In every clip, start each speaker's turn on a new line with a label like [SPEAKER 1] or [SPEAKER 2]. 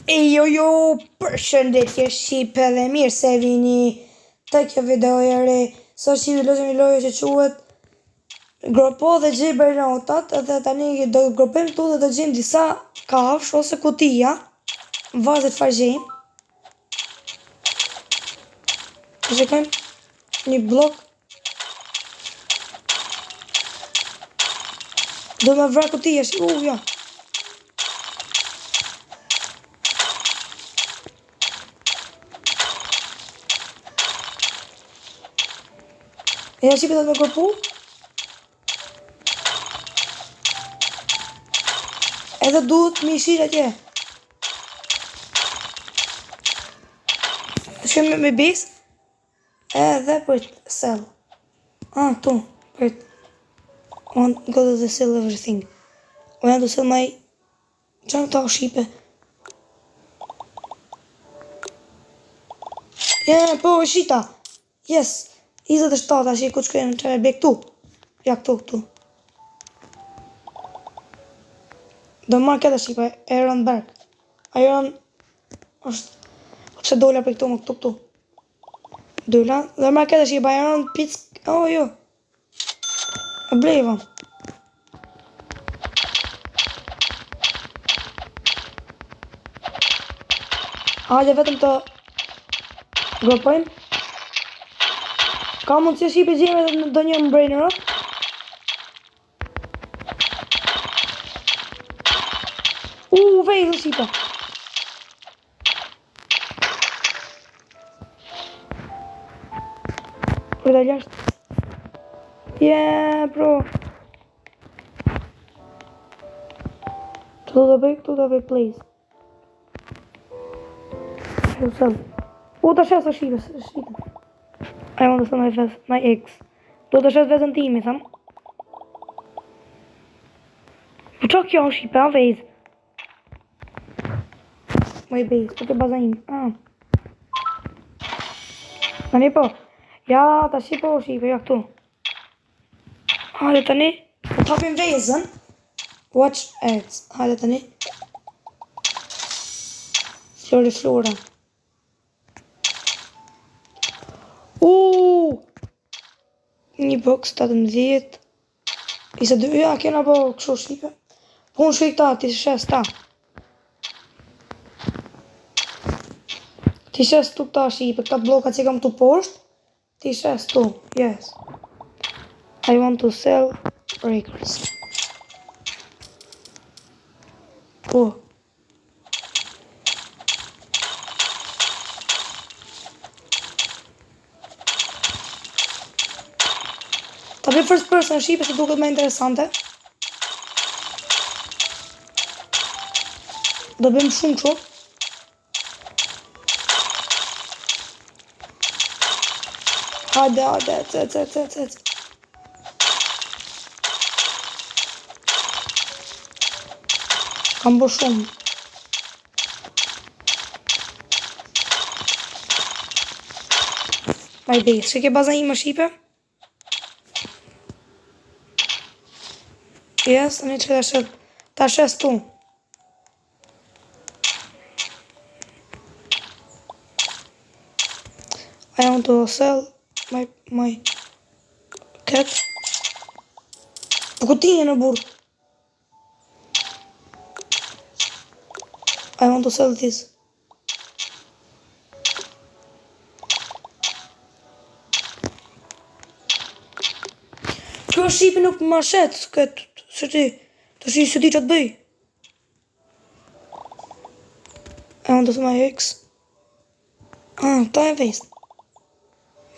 [SPEAKER 1] Ej jo jo, përshëndetje shqipe dhe mirë se vini te kjo video e re. Sot shqipe do luajmë një lojë që quhet Gropo dhe gjej brainrotat edhe tani do të gropojmë këtu dhe do gjejmë disa kafshë ose kutia. Varet çfarë gjejmë. Të shikojmë një blok Do me vra kutia, shi, u, ja. Ja, shqipe do të me gropu. Edhe duhet me i shit atje. Të shkojmë me base. Edhe prit sell. Ah, tu, prit. Want go to the sell everything. I want to sell my Çfarë këta shqipe? Ja, po, shita. Yes. 27, tash ku shkojmë, çfarë bëj këtu? Ja këtu, këtu. Do marr këtë shqipe, Aaron Berg. Iron është po pse dola për këtu më këtu këtu. Dola, do marr këtë shqipe, Iron Pic, oh jo. E bleva. Hajde vetëm të gropojmë. Ka mundësi shqipe gjejmë edhe ndonjë brainrot. U, vezë shqipe. Për dhe jashtë. Yeah, bro. Këtu do bëj, këtu do bëj, please. U të shes shqipe, shqipe. I want to sell my vez, my eggs. Do të shes vezën time, tham. Po qa kjo shqipe, a vezë? My base, po ke baza ime. Ah. Tani po. Ja, tash po shqipe, ja këtu. Hajde tani. Po të hapim vezën. Watch ads. Hajde tani. Flori Flora. Uuu! Një box 17. 22, ja, kena po kështu shqipe. Po unë shkoj këta, ti shes ta. Ti shes tu këta shqipe, këta blokat që kam këtu poshtë. Ti shes tu, yes. I want to sell records. Po. Ta bëj first person shqipe se duket më interesante. Do bëjmë shumë kështu. Hajde, hajde, ec, ec, ec, ec, ec. Kam bo shumë. My base, që ke baza ime shqipe? Yes, tani që ta shes, ta shes tu. I want to sell my, my cat. Po ku ti je në burg? I want to sell this. Kjo shqipe nuk ma shet këtë, se ti, të shi se di që të bëj. I want to sell my eggs. Ah, ta e vest.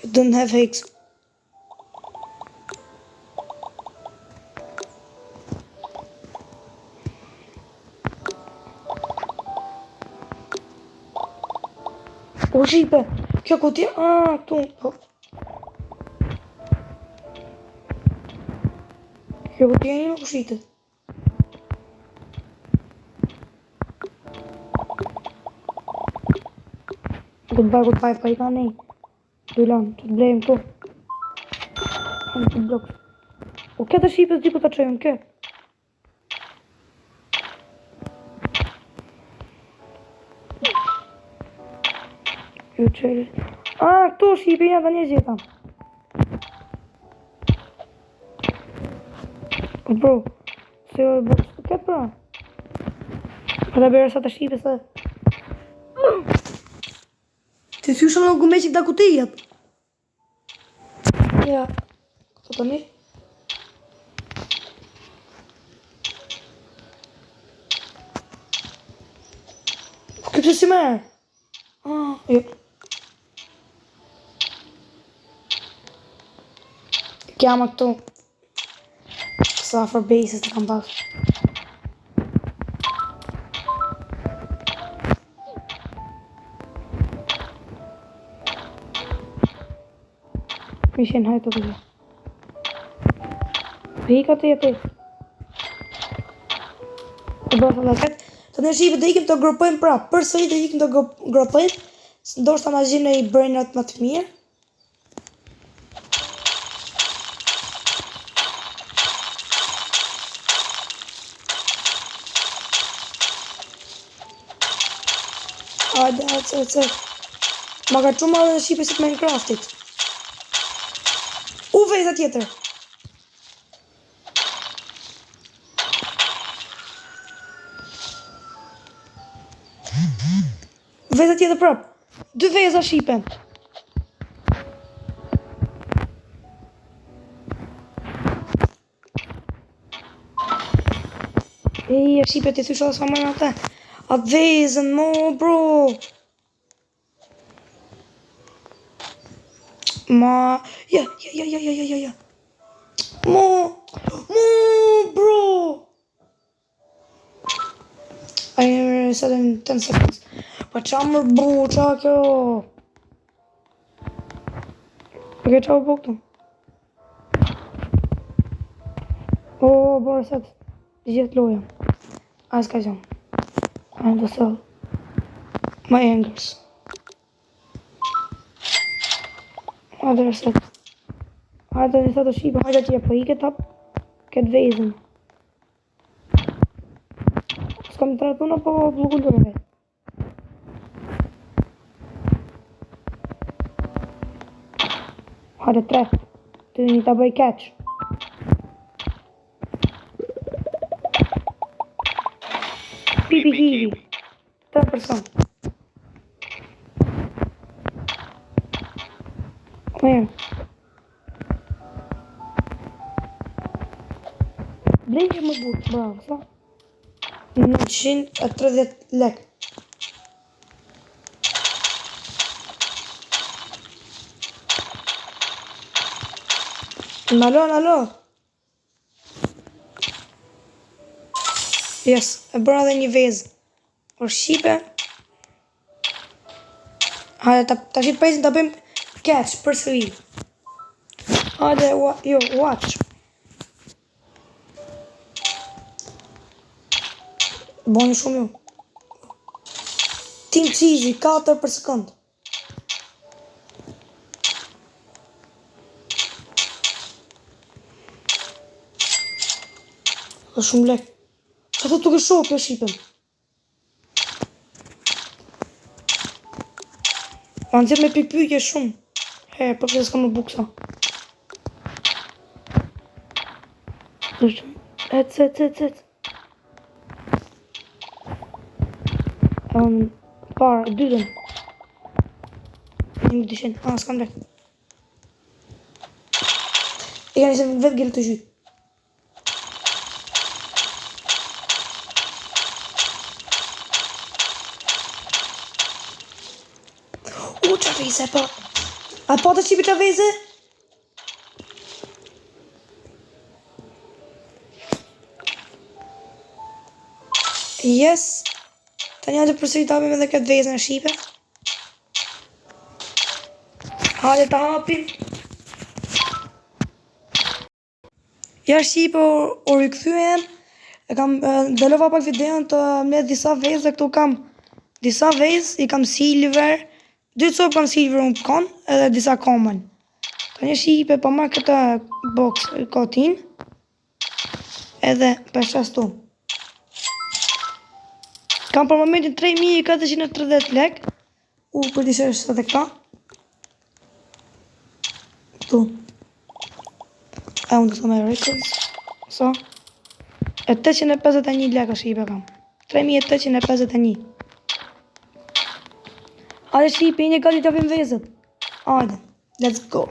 [SPEAKER 1] You don't have eggs. O shqipe, kjo kuti, a, këtu, po. Kjo kuti e një nuk shitet. Goodbye, goodbye, pa i ka nej. Dylan, të të blejmë këtu. Anë të blok. O, këtë shqipe s'di ku ta çojmë, kë? Ju qëri. Ah, këtu shqipe, ja tani e gjeta. Bro, se jo e bërë këtë pra. Pa të bërë sa të shqipe se... Ti thyshë në gume që këta kutijat. Ja, këto tani. Po këtë si merë? Ah, jo. Kjama këtu. Sa afër base-s të kam pas. Mishin hajtë të këgjë. Pika të jeti. E bërë të këtë. Të në shqipe do ikim të gropojmë pra. Përsëri do ikim të gropojmë. Ndoshta na gjejmë një brainrot më të mirë. Hajde, hajde, hajde, hajde. Ma ka qumë edhe në shqipe si të Minecraftit. U veza tjetër. Veza tjetër prap. Dy veza shqipe. E, shqipe ti thysha sa më atë. Atë vezën, mo, bro. Ma, ja, ja, ja, ja, ja, ja, ja. Mo, mo, bro. I am reset in 10 seconds. Pa qa më bro, qa kjo? Ok, qa u bo këtu? O, bo reset. Gjithë loja. A, s'ka gjë. I am to sell my angers. Hajde reset. Hajde reset të shqipe, hajde tje, po i këtë hap këtë vezën. S'kam tradhun apo blloku lojën vetë? Hajde, 3, 2, 1, ta bëj catch. Pipi kiwi. 3 person. Mirë. Blejë më butë, bravo, sa? 930 lek. Nalo, nalo. Yes, e bëra dhe një vezë. O shqipe. Hajde, ta, ta shqip presim ta bëjmë catch, përsëri. Hajde, wa, jo, watch. Boni shumë ju. Team Cheesy, 4 për sekund. Ka shumë lek. Qa të të kësho kjo shqipen? Ma nxjerr me pikpyetje shumë. He, po pse s'kam më buksa. Ec, ec, ec, ec. Um, para, dytën. Një më dyshen. Ah, s'kam lek. I kanë ishte vetë gjelë të gjytë. U, qa veze, po. A po të qipi qa veze? Yes. Tani hajde përsëri ta hapim edhe këtë vezën e shqipe. Hajde ta hapim. Ja shqipe u rikthyem, e kam ndalova pak videon të mbledh disa vezë këtu kam disa vezë, i kam silver, dy copë kam silver unë kon, edhe disa common. Tani shqipe po marr këtë box kotin, edhe po e shes tu. Kam për momentin 3430 lek. U, për t'i shesh edhe këta. Këtu. I want to sell my records. So. E 851 leka shqipe kam. 3851. Hajde shqipe, një gati të vim vezët. Hajde, let's go.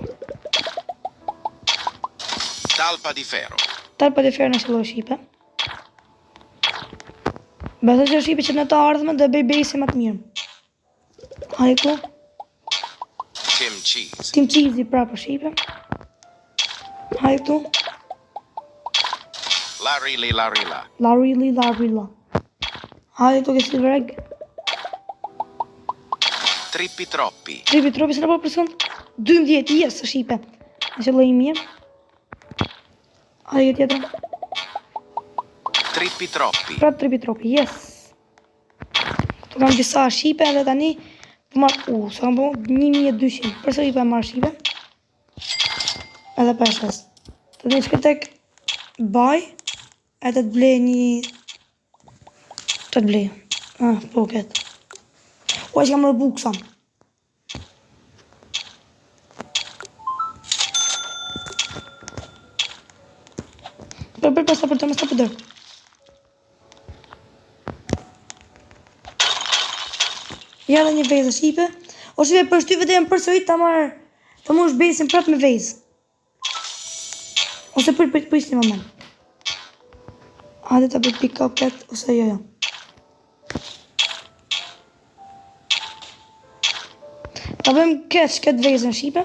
[SPEAKER 2] Talpa di ferro.
[SPEAKER 1] Talpa di ferro në qëlloi shqipe. Besoj që shqipe që në të ardhmen do bëj base më të mirë. Hajde këtu.
[SPEAKER 2] Tim Cheese.
[SPEAKER 1] Tim Cheese i prapë shqipe. Hajde këtu.
[SPEAKER 2] Larry Li Larila.
[SPEAKER 1] Larry Li Larila. Hajde këtu ke Silver Egg.
[SPEAKER 2] Trippi Troppi.
[SPEAKER 1] Trippi Troppi se në po përson. 12, yes, shqipe. Në qëlloi i mirë. Hajde tjetër.
[SPEAKER 2] Trippi Troppi.
[SPEAKER 1] Prap Trippi Troppi, yes. Këtu kam disa shqipe edhe tani po marr, u, sa kam po 1200. Përsëri po e marr shqipe. Edhe po e shes. Tani shkoj tek buy edhe të blej një të blej. Ah, po këtë. Ua që kam Robux-a. Për për për për për për për Ja dhe një vezë shqipe. O shqipe për shty vetëm përsëri ta marr të mush base-in prap me vezë. Ose për për për një moment. Hajde ta bëj pick up këtë ose jo jo. Ta bëjmë catch këtë vezën shqipe.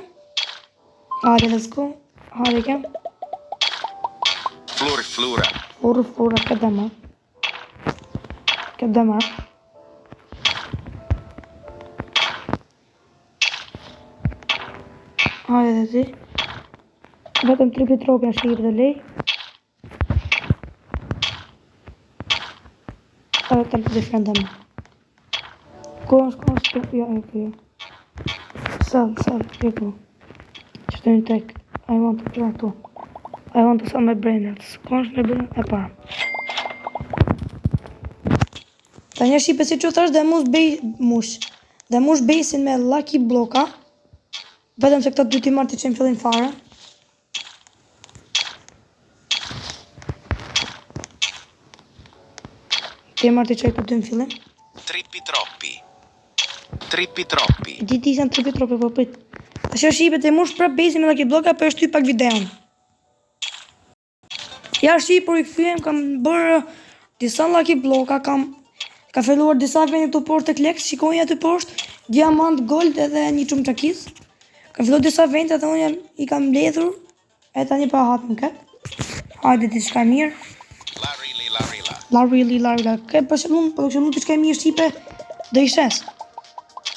[SPEAKER 1] Hajde, let's go. Hajde ke.
[SPEAKER 2] Flur Flura.
[SPEAKER 1] Flur Flura këtë dhe marr. Këtë dhe marr. Hajde dhe ti. Vetëm Trippi Troppi në shqipe dhe lej. Edhe të të different dhe marr. Ku është, ku është, jo, jo, jo. Sell, sell, jo, po. Që të një tek, I want to play këtu. I want to sell my brainrots. Ku është my brain? E para. Ta një shqipe si që thash dhe mus bej, mush. Dhe mush base-in me lucky blocka. Vetëm se këta dy t'i marrë të qenë fillim fare. Ti marrë të qenë këta dy në fillim.
[SPEAKER 2] Trippi Troppi. Trippi Troppi.
[SPEAKER 1] Di di janë Trippi Troppi, po prit. Tash është shqipe të mush prap base-in me lucky blocka, po e shty pak videon. Ja shqipe, por i kthyem, kam bërë disa lucky blocka, kam ka filluar disa vende këtu poshtë tek Lex, shikoni aty poshtë, diamant, gold edhe një çumçakiz. Kam filluar disa vende dhe unë jam i kam mbledhur e tani po hapim kët. Hajde diçka e mirë.
[SPEAKER 2] Larry Li Larila.
[SPEAKER 1] Larry Li Larila. Kë po shembull, po shembull diçka e mirë shqipe do i shes.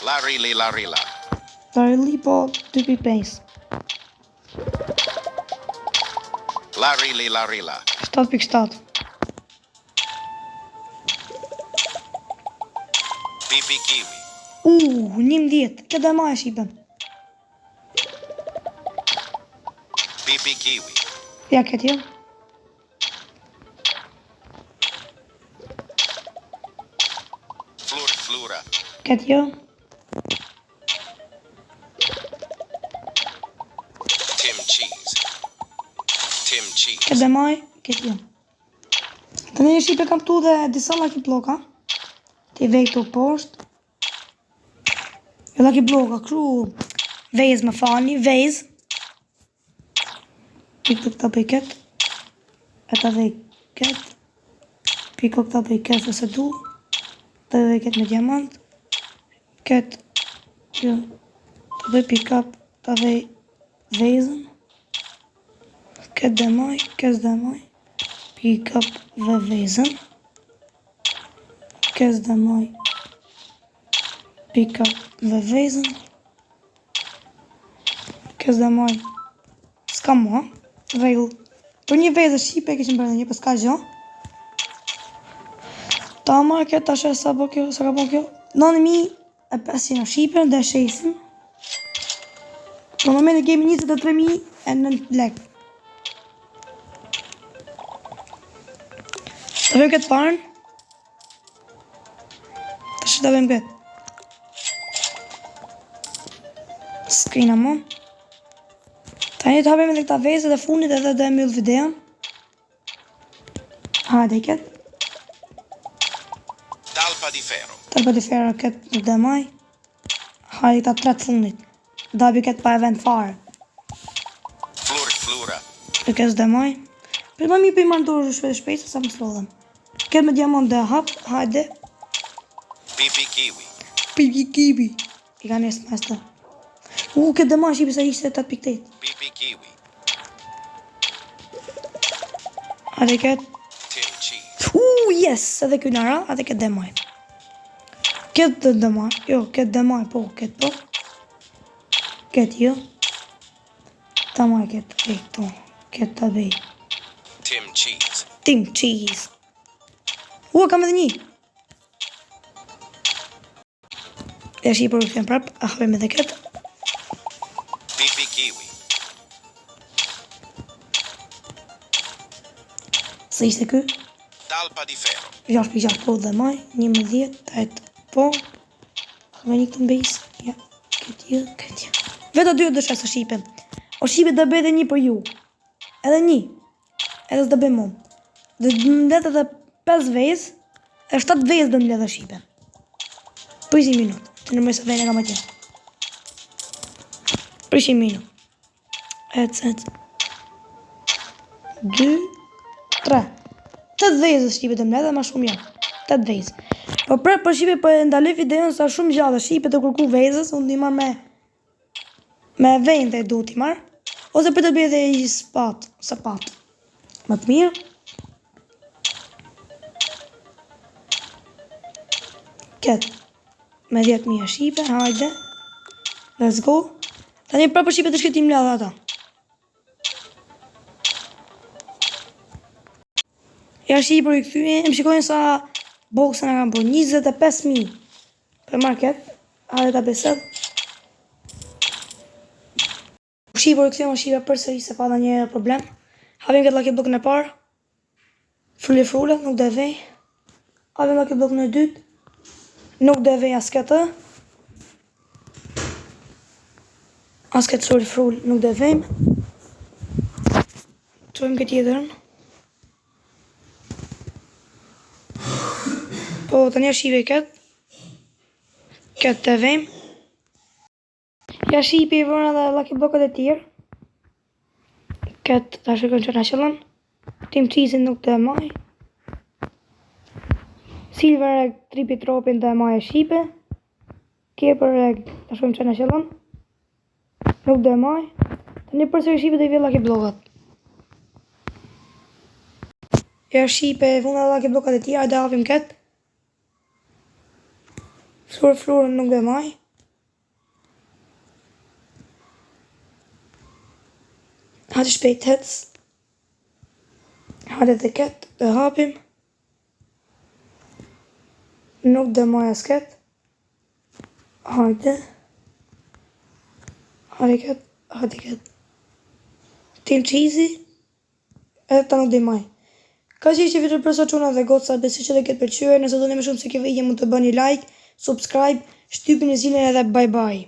[SPEAKER 2] Larry Li Larila.
[SPEAKER 1] Larry Li po 2.5.
[SPEAKER 2] Larry Li Larila.
[SPEAKER 1] 7.7.
[SPEAKER 2] Pipi Kiwi.
[SPEAKER 1] Uh, 11. Këtë do e marr shqipe.
[SPEAKER 2] Pipi Kiwi.
[SPEAKER 1] Ja këtë jo.
[SPEAKER 2] Flur Flura.
[SPEAKER 1] Këtë jo.
[SPEAKER 2] Tim Cheese. Tim Cheese.
[SPEAKER 1] Këtë do e marr, këtë jo. Tani një shqipe kam këtu dhe disa lucky blocka. Ti vej këtu poshtë. Jo lucky blocka, kështu vezë më falni, vezë. Pik këta bëj këtë. E ta vej këtë. Piko këta bëj këtë ose du. Ta vej këtë me diamant. Këtë. Jo. Ta bëj pick up, ta vej vezën. Këtë dhe maj, këtë dhe maj. Pick up dhe vezën. Këtë dhe maj. Pick up dhe vezën. Këtë dhe maj. S'ka mua. Rregull. Për një vezë shqipe kishim bërë një, po s'ka gjë. Ta marr këtë tash sa po kjo, sa ka po kjo? 9500 shqipe dhe shesim. Në momentin kemi 23009 lek. Ta vëmë këtë parën. Tash ta vëmë këtë. S'kina më. Tani të hapim edhe këta vezët e fundit edhe do e mbyll videon. Hajde këtë.
[SPEAKER 2] Talpa di ferro.
[SPEAKER 1] Talpa di ferro këtë nuk do e maj. Hajde këta tre të fundit. Do hapi këtë pa e vend fare.
[SPEAKER 2] Flur flura.
[SPEAKER 1] Dhe këtë s'do e maj. Për më mirë për i marrë dorë shpejt shpejt se sa më slodhem. Këtë me diamant do e hap, hajde.
[SPEAKER 2] Pipi kiwi.
[SPEAKER 1] Pipi kiwi. I ka nesë mes të. U, këtë do e maj shqipe se ishte 8.8.
[SPEAKER 2] Pipi kiwi.
[SPEAKER 1] Hajde këtë.
[SPEAKER 2] Tim cheese.
[SPEAKER 1] U, yes, edhe ky na ra, edhe këtë do e maj. Këtë do e maj, jo, këtë do e maj, po, këtë po. Këtë jo. Ta maj këtë, e këto, këtë ta bëj.
[SPEAKER 2] Tim cheese.
[SPEAKER 1] Tim cheese. U, kam edhe një. Ja shi për kthem prap, a hapim edhe këtë.
[SPEAKER 2] Pipi kiwi.
[SPEAKER 1] Se ishte ky?
[SPEAKER 2] Talpa di ferro.
[SPEAKER 1] 6.6 po dhe maj, 11, 8 po. Me një këtë në base, ja, këtë jo, këtë jo. Vetë dy do shesë shqipe. O shqipe do bëj edhe një për ju. Edhe një. Edhe s'do bëj më. Do të mbledh edhe 5 vezë, e 7 vezë do mbledh shqipe. Prisni një minutë, të numëroj sa vene kam atje. Prisni një minutë. Ec, ec. 2, 3. 8 vezë shqipe të mbledh, dhe ma shumë jo. 8 vezë. Po prap po shqipe po e ndaloj videon sa shumë gjatë shqipe të kërku vezës, unë t'i marr me me vente du t'i marr. Ose për të bëj edhe i spat, sapat. Më të mirë. Këtë. Me 10.000 shqipe, hajde. Let's go. Tani prapë shqipe të shkëtim mbledh ata. Ja shqipe i kthyem, shikojnë sa boksa na kanë bërë, 25.000. Për market, hajde ta besoj. Shqipe i kthyem shqipe përsëri se pa ndonjë problem. Hapim këtë lucky block në parë. Frule frule, nuk do e vej. Hapim lucky block në dytë. Nuk do e vej as këtë. As këtë frule frule nuk do e vejmë. Çojmë këtë tjetërën. Po, tani shqipe këtë. Këtë të vejmë. Ja shqipe i vënë edhe lucky blocket e tjerë. Këtë ta shikojmë që na qëllon. Tim cheese nuk të e maj. Silver egg tripi tropin të e maj e shqipe. Kepër egg ta shikojmë që na qëllon. Nuk do e maj. Tani përsëri shqipe do i vë lucky blockat. Ja shqipe e vuna lucky blockat e tjera, hajde hapim këtë. Flur flurën nuk do e maj. Hajde shpejt hec. Hajde dhe këtë, dhe hapim. Nuk do maj as këtë. Hajde. Hajde këtë, hajde këtë. Tim cheesy. Edhe ta nuk do maj. Ka që ishte video për sot çuna dhe goca, besoj që të ketë pëlqyer. Nëse doni më shumë se kjo video mund të bëni like, subscribe, shtypini zilën edhe bye bye.